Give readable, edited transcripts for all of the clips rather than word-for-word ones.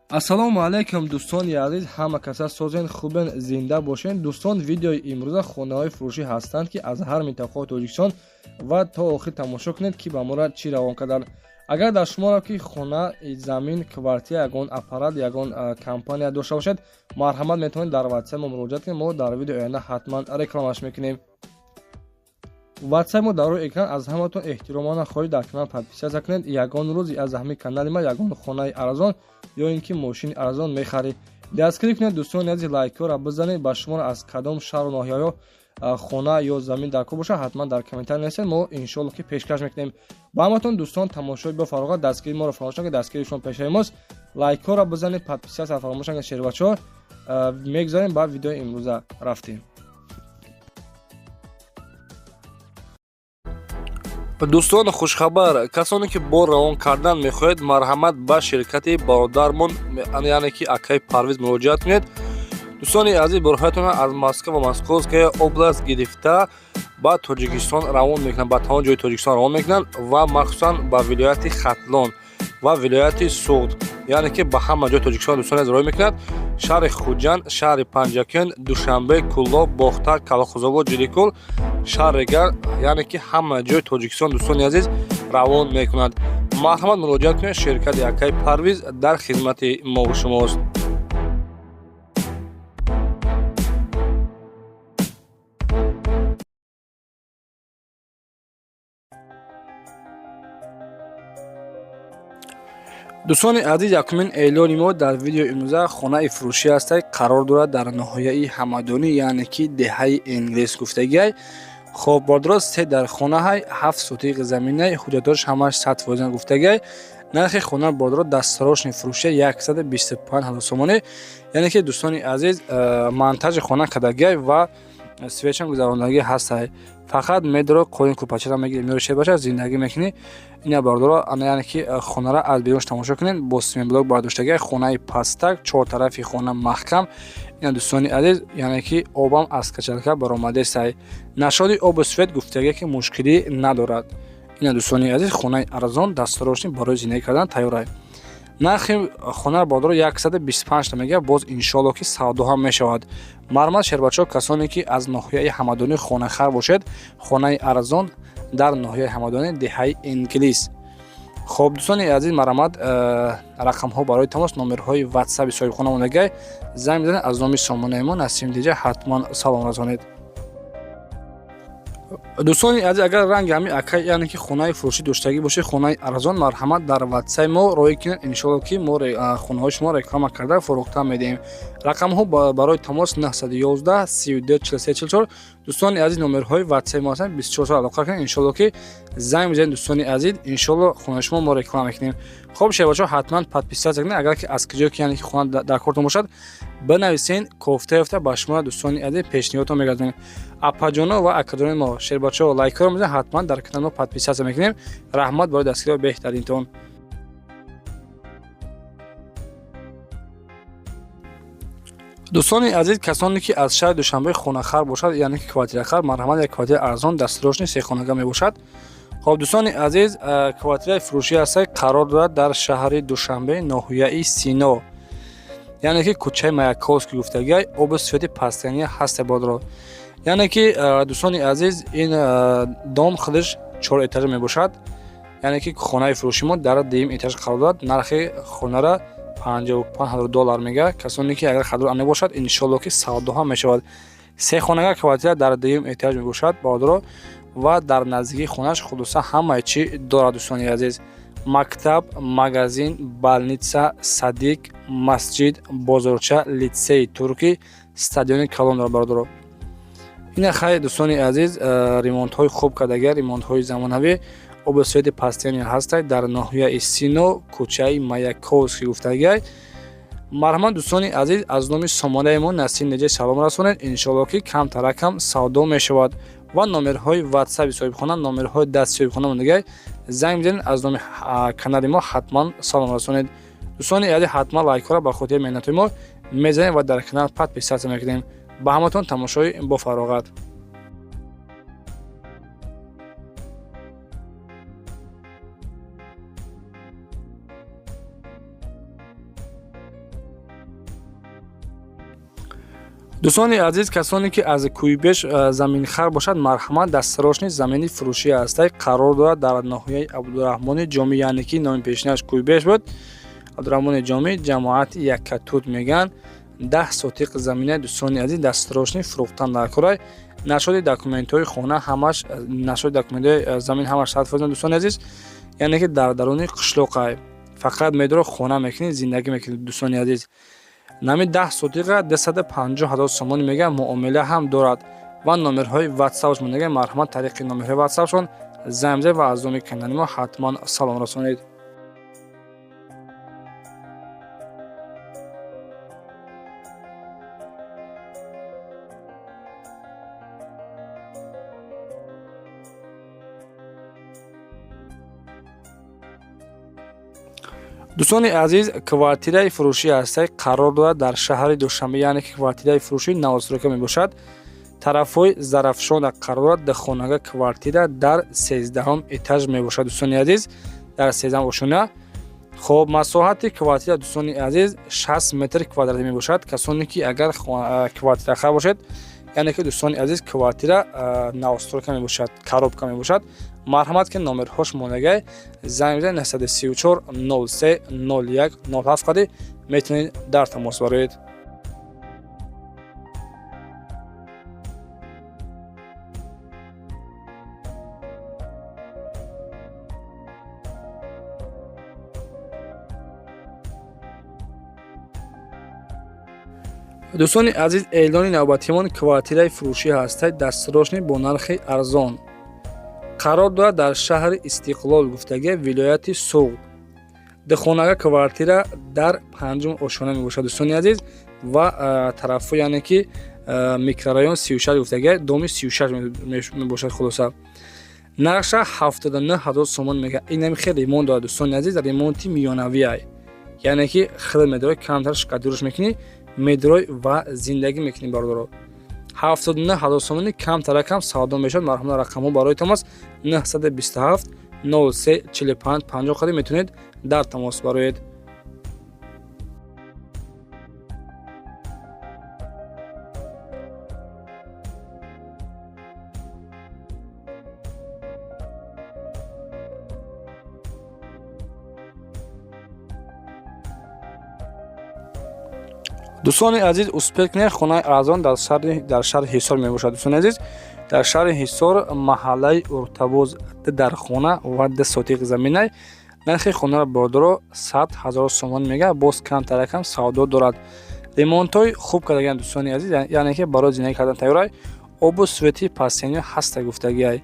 Ассалому алайкум, дӯстони азиз, ҳама каса созен, хубен, зинда бошен. Дӯстон, видеои имрӯза хонаҳои фурӯшӣ ҳастанд, ки аз ҳар минтақаи Тоҷикистон ва то охир тамошо кунед, ки ба моро чӣ равон карданд. Агар дар шуморо ки хона, замин, квартира, ягон аппарат, ягон компания дошта бошед, марҳамат, метавонед дар ватсап мо муроҷиат кунед. Мо дар видеои оянда ҳатман рекламаш мекунем. Ватсап мо дар рӯи экран. Аз ҳаматон эҳтиромона хоҳиш, дар канал подписаться кунед. Ягон рӯзи аз ҳамин канали ма ягон хонаи арзон ё ин ки мошини арзон мехаред. Дастгирӣ кунед, дӯстони азиз, лайкҳоро бизанед. Ба шуморо аз кадом шаҳру ноҳияҳо хона ё замин дар кор бошад, ҳатман дар комментарий нависед, мо иншоалло ки пешкаш мекунем. Ба ҳаматон, дӯстон, тамошои бо фароғат, дастгирии моро фаромӯш накунед, дастгирии шумо пешаи мост. Лайкҳоро бизанед, подписаться фаромӯш накунед, шербачаҳо. Мегузарем ба видеои имрӯза, рафтем. Дӯстон, хушхабар: касоне ки бор равон кардан мехоҳед, марҳамат, ба ширкати бародармон, яъне ки акаи Парвиз муроҷиат кунед. Дӯстони азиз, борҳоятонро аз Москва ва Московская область гирифта ба Тоҷикистон равон мекунанд, ба тамоми ҷои Тоҷикистон равон мекунанд ва махсусан ба вилояти Хатлон ва вилояти Суғд, яъне ки ба ҳама ҷои Тоҷикистон, дӯстони азиз, роҳӣ мекунад: шаҳри Хуҷанд, шаҳри Панҷакент, Душанбе, Кӯлоб, Бохтар, Калхозобод, Ҷиликул, шаҳри Регар, яъне ки ҳама ҷои Тоҷикистон, дӯстони азиз, равон мекунад. Марҳамат, муроҷиат кунед, ширкати акаи Парвиз дар хизмати мову шумост. Дӯстони азиз, якумин эълони мо дар видеои имрӯза хонаи фурӯшӣ ҳастад, қарор дорад дар ноҳияи Ҳамадонӣ, яъне ки деҳаи Энглис гуфтагиай. Хоб, бордоро, се дар хонаҳай, 7 сотиқ заминай, ҳуҷҷатош ҳамаш 100% гуфтагиай. Нархи хона, бордоро, дастсарошни фурӯшия 125 000 сомонӣ, яъне ки, дӯстони азиз, монтажи хона кардагиай ва свечам гузарондагӣ ҳастай. Фақат медро қолин кӯпачара мегири, меёри, баша зиндагӣ мекунӣ. Ина, бардоро, ана, яъне ки хонара аз берунш тамошо кунед, бо семенблок бардоштагиай, хонаи пастак, чор тарафи хона маҳкам. Ина, дӯстони азиз, яъне ки обам аз качалка баромадестай, нашоди обу свет гуфтагие ки мушкилӣ надорад. Ина, дӯстони азиз, хонаи арзон, дастсарошни, барои зиндагӣ кардан тайёрай. Нархи хонаро, бордоро, 125 та мегӯяд, боз иншоалло ки савдо ҳам мешавад. Марҳамат, шербачаҳо, касоне ки аз ноҳияи Ҳамадонӣ хонахар бошед, хонаи арзон дар ноҳияи Ҳамадонӣ, деҳаи Инглис. Хоб, дӯстони азиз, марҳамат, рақамҳо барои тамос, номерҳои ватсаби соҳибхона мондагай, занг мезанед, аз номи сомонаи мо Насим Диҷа ҳатман салом расонед. Дӯстони азиз, агар ранги ҳамин ака, яъне ки хонаи фурӯшӣ доштагӣ бошед, хонаи арзон, марҳамат, дар ватсаи мо роҳӣ кунед, иншоалло ки мо хонаҳои шумо реклама карда фурӯхта медиҳем. Рақамҳо барои тамос 911 32 43 44. Дӯстони азиз, номерҳои ватсаи мо ҳастанд, 24 соат алоқа кунед, иншоалло ки занг мезанед. Дӯстони азиз, иншоалло хонаи шумо мо реклама мекунем. Хоб, шербачаҳо, ҳатман подписаться кунед. Агар ки аз куҷое ки, яъне ки хона дар кортон бошад, бинависен, кофта ёфта ба шумо, дӯстони азиз, пешниҳодтон мегардонем. Апаҷоно ва акаҷонои мо, шербачаҳо, лайкҳоро мезанед, ҳатман дар канали мо подписаться мекунем. Раҳмат барои дастгириҳои беҳтаринтон. Дӯстони азиз, касоне ки аз шаҳри Душанбе хонахар бошад, яъне ки квартирахар, марҳамат, як квартираи арзон, дастсарошни, сехонага мебошад. Хоб, дӯстони азиз, квартираи фурӯшӣ ҳастад, қарор дорад дар шаҳри Душанбе, ноҳияи Сино, яъне ки кӯчаи Маяковский гуфтагиай, обу свети постоянный ҳаста, бодро. Яъне ки, дӯстони азиз, ин дом худаш чор этажа мебошад, яъне ки хонаи фурӯши мо дар дуюм этаж қарор дорад. Нархи хонара 55 000 доллар мегӯяд. Касоне ки агар хадор набошад, иншоалло ки савдо ҳам мешавад. Сехонага квартира дар дуюм этаж мебошад, бародаро, ва дар наздикии хонаш хулоса ҳамаи чӣ дорад, дӯстони азиз: мактаб, магазин, больница, садик, масҷид, бозорча, литсеи туркӣ, стадиони калон дорад, бародаро. Ина хай, дӯстони азиз, ремонтҳои хуб кардагия, ремонтҳои замонавӣ, обу свети постоянный ҳастай, дар ноҳияи Сино, кӯчаи Маяковский гуфтагиай. Марҳамат, дӯстони азиз, аз номи сомонаи мо Насим Неҷа салом расонед, иншоалло ки камтаракам савдо мешавад. Ва номерҳои ватсаби соҳибхона, номерҳои дасти соҳибхона мондагиай, занг мезанед, аз номи канали мо ҳатман салом расонед. Дӯстони азиз, ҳатман лайкҳоро ба хотири меҳнатҳои мо мезанед ва дар канал подписаться мекунем. Ба ҳаматон тамошои бофароғат. Дӯстони азиз, касоне ки аз Кӯйбеш заминхар бошад, марҳамат, дастрочный замини фурӯшӣ ҳастай, қарор дорад дар ноҳияи Абдураҳмони Ҷомӣ, яъне ки номи пешинаш Кӯйбеш буд. Абдураҳмони Ҷомӣ, ҷамоати Яккатут мегӯянд. 10 сотиқ замина, дӯстони азиз, дастрочный фурӯхтан дар корай. Нашоди документҳои хона ҳамаш, нашоди документҳои замин ҳамаш 100%, дӯстони азиз, яъне ки дар даруни қишлоқай, фақат медро хона мекунӣ, зиндагӣ мекунӣ. Дӯстони азиз, нами 10 сотиқа 250 ҳазор сомонӣ мегӯяд, муомила ҳам дорад ва номерҳои ватсапш мегӯяд. Марҳамат, тариқи номерҳои ватсапшон занг бизанед ва аз номи канали мо ҳатман салом расонед. Дӯстони азиз, квартираи фурӯшӣ ҳастай, қарор дорад дар шаҳри Душанбе, яъне ки квартираи фурӯшӣ новостройка мебошад, тарафҳои Зарафшона қарор дорад. Духонага квартира дар 13-ум этаж мебошад, дӯстони азиз, дар 13-ум ошёна. Хоб, масоҳати квартира, дӯстони азиз, 60 метр квадратӣ мебошад. Касоне ки агар квартирахар бошед, яъне ки, дӯстони азиз, квартира новостройка мебошад, коробка мебошад. Марҳамат, ки номерҳош мондагай, занг бизанед 934 03 01 07 қади метавонед дар тамос бароед. Дӯстони азиз, эълони навбатимон квартираи фурӯшӣ ҳастад, дастрочный, бо нархи арзон, қарор дорад дар шаҳри Истиқлол гуфтага, вилояти Суғд. Духонага квартира дар панҷум ошёна мебошад, дӯстони азиз, ва тарафҳо, яъне ки микрорайон 36 гуфтага, доми 36 мебошад. Хулоса, нархша 79 ҳазор сомон мега. Инами хел ремонт дорад, дӯстони азиз, ремонти миёнавиай, яъне ки хел медорад, камтар штукатурка мекунӣ, медрой ва зиндагӣ мекунӣ. Бародаро, 79 ҳазор сомонӣ камтаракам савдо мешавад. Марҳамат, рақамҳо барои тамос 927 03 45 50 қади метавонед дар тамос бароед. Дӯстони азиз, успеть кунед, хонаи арзон дар шаҳри Ҳисор мебошад. Дӯстони азиз, дар шаҳри Ҳисор, маҳаллаи Уртабоз, дар хона ва 2 сотиқ заминай. Нархи хонаро, бордоро, 100 ҳазор сомон мега, боз камтаракам савдо дорад. Ремонтҳои хуб кардагиан, дӯстони азиз, яъне ки барои зиндагӣ кардан тайёрай. Обу свети постоянно ҳаста гуфтагиай.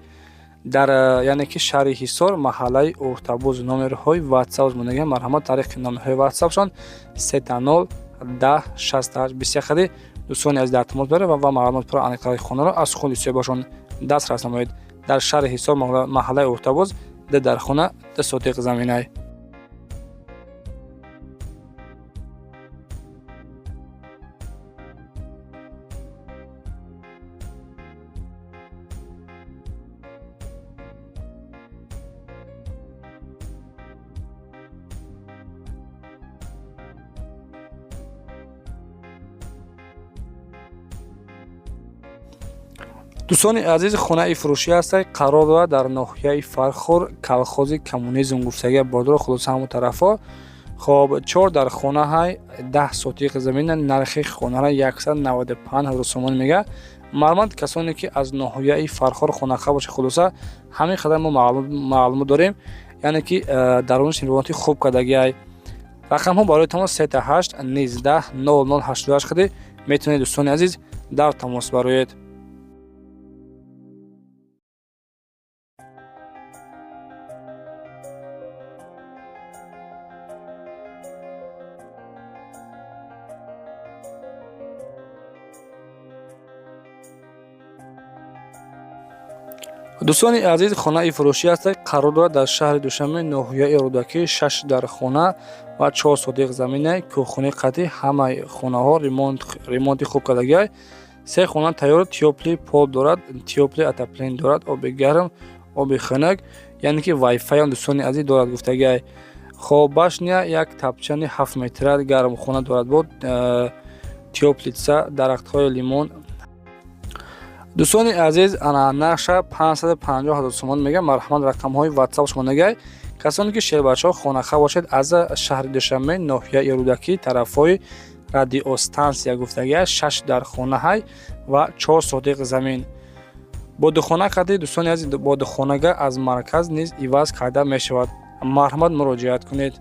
Дар, яъне ки, шаҳри Ҳисор, маҳаллаи Уртабоз, номерҳои ватсап мондагиан. Марҳамат, тариқи номерҳои ватсапшон 000 10 68 21 хади, дӯстони азиз, дар тамос баред ва маълумот пурра аниқтари хонаро аз худи соҳибашон дастрас намоед. Дар шаҳри Ҳисор, маҳаллаи Уртабоз, ду дар хона, 2 сотиқ заминай. Дӯстони азиз, хонаи фурӯшӣ ҳастад, қарор дорад дар ноҳияи Фархор, колхози Коммунизм гуфтагия, бордоро, хулоса, ҳамон тарафҳо. Хоб, чор дар хона ҳай, 10 сотиқ замина. Нархи хонаро 195 ҳазор сомон мега. Марҳамат, касоне ки аз ноҳияи Фархор хонахар бошад. Хулоса, ҳамин қадар мо маълумот дорем, яъне ки даруниш ремонти хуб кардагиай. Рақамҳо барои тамос 38 19 00 88 қади метавонед, дӯстони азиз, дар тамос бароед. Дӯстони азиз, хонаи фурӯшӣ ҳастад, қарор дорад дар шаҳри Душанбе, ноҳияи Рӯдакӣ, шаш дар хона ва 4 сотиқ замина, кӯхонаи қатъӣ, ҳамаи хонаҳо ремонти хуб кардагиай. Се хона тайёр, тёплый пол дорад, тёплый отопление дорад, оби гарм, оби хунук, яъне ки вайфайам, дӯстони азиз, дорад гуфтагиай. Хоб, башня, як тапчани 7 метра, гармхона дорад, бо Теплица, дарахтҳои лимон. Дӯстони азиз, ана нархша 550 ҳазор сомон мегӯям. Марҳамат, рақамҳои Ватсап шумо нагай. Касоне ки шербачаҳо хонахар бошед, аз шаҳри Душанбе, ноҳияи Рӯдакӣ, тарафҳои радиостансия гуфтагия, шаш дар хонаҳай ва 4 сотиқ замин бо духона кардӣ. Дӯстони азиз, бо духонага аз марказ низ иваз карда мешавад. Марҳамат, муроҷиат кунед.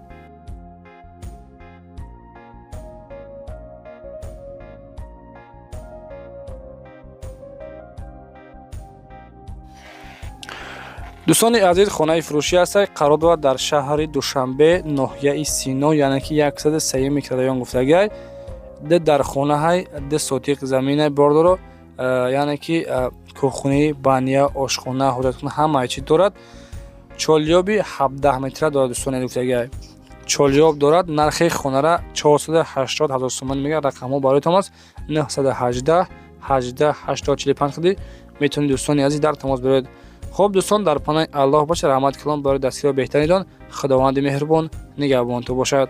Дӯстони азиз, хонаи фурӯшӣ аст, қарор дорад дар шаҳри Душанбе, ноҳияи Сино, яъне ки 103 микрорайон гуфтагиай. Ду дар хонаҳай, 2 сотиқ заминай бордоро, яъне ки кухни, баня, ошхона, ҳоҷатхона, ҳамаи чӣ дорад. Чолёби 17 метра дорад, дӯстони гуфтагиай, чолёб дорад. Нархи хонара 480 ҳазор сомон мегӯяд. Рақамҳо бароятон аст: 918 18 80 45. Қиди метавонед, дӯстони азиз, дар тамос бироед. Хуб, дӯстон, дар паноҳи Аллоҳ бошед. Раҳмат калон барои дастгиро беҳтаринтон. Худованди меҳрубон нигаҳбонтон бошад.